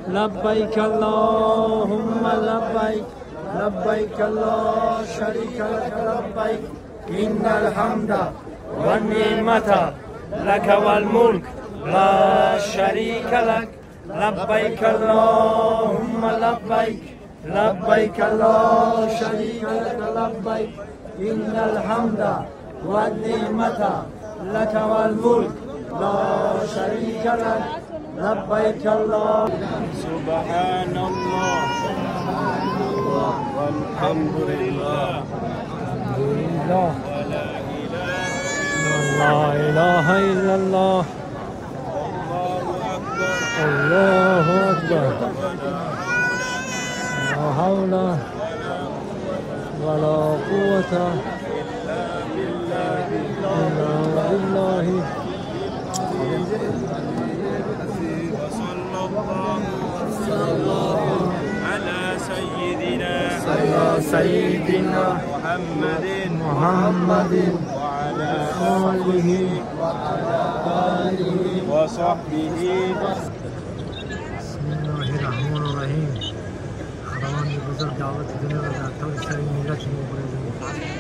لبيك اللهم لبيك لبيك لا شريك لك لبيك إن الحمد والنعمة لك والملك لا شريك لك لبيك اللهم لبيك لبيك لا شريك لك لبيك إن الحمد والنعمة لك والملك لا شريك لك لبيك الله. سبحان الله والحمد لله ولا إله إلا الله الله أكبر لا حول ولا قوة إلا بالله. وصلى الله على سيدنا محمد وعلى آله وصحبه. بسم الله الرحمن الرحیم. خداوند بزرگ دعوت دنیا را در طور سر ملت ما برزانید.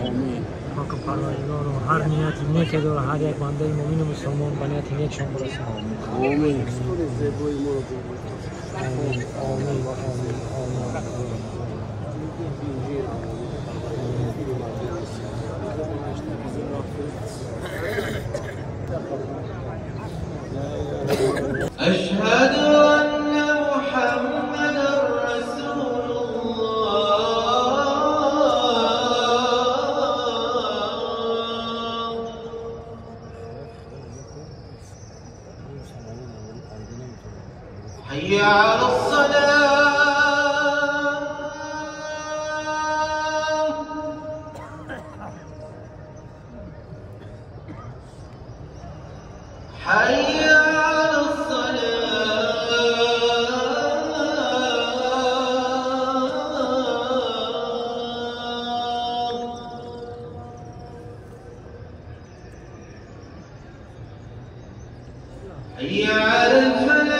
آمین. پاک پروردگار و هر نیت نیک داره هر یک بنده مؤمن و مسلمان به نیت نیکشان برساند. آمین. آمین آمین آمین آمین. أشهد أن محمدا رسول الله. حي على الصلاة. حي على الصلاة. حي على الفلاح.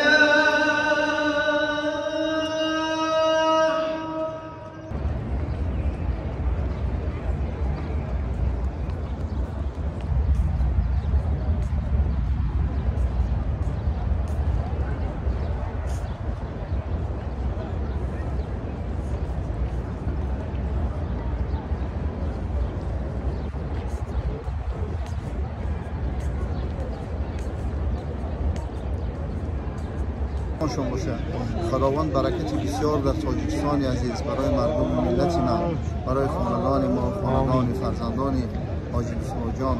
شما باشه. خداوند برکت بسیار در تاجیکستان عزیز برای مردم و ملت ما، برای خاندان ما، خاندان فرزندان حاجی بسمو جان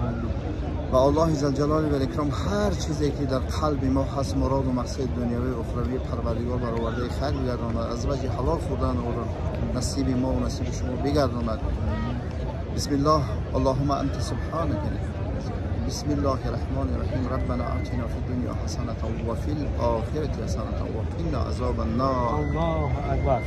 و الله ذوالجلال و الاکرام هر چیزی که در قلب ما هست مراد و مقصد دنیوی و اخروی پروردگار برآورده خیر بگرداند، از وجه حلال خوردن او را نصیب ما و نصیب شما بگرداند. بسم الله. اللهم انت سبحانك. بسم الله الرحمن الرحیم. ربنا آتنا فی الدنیا حسنة و فی الآخرة حسنة و قنا عذاب النار. الله اکبر.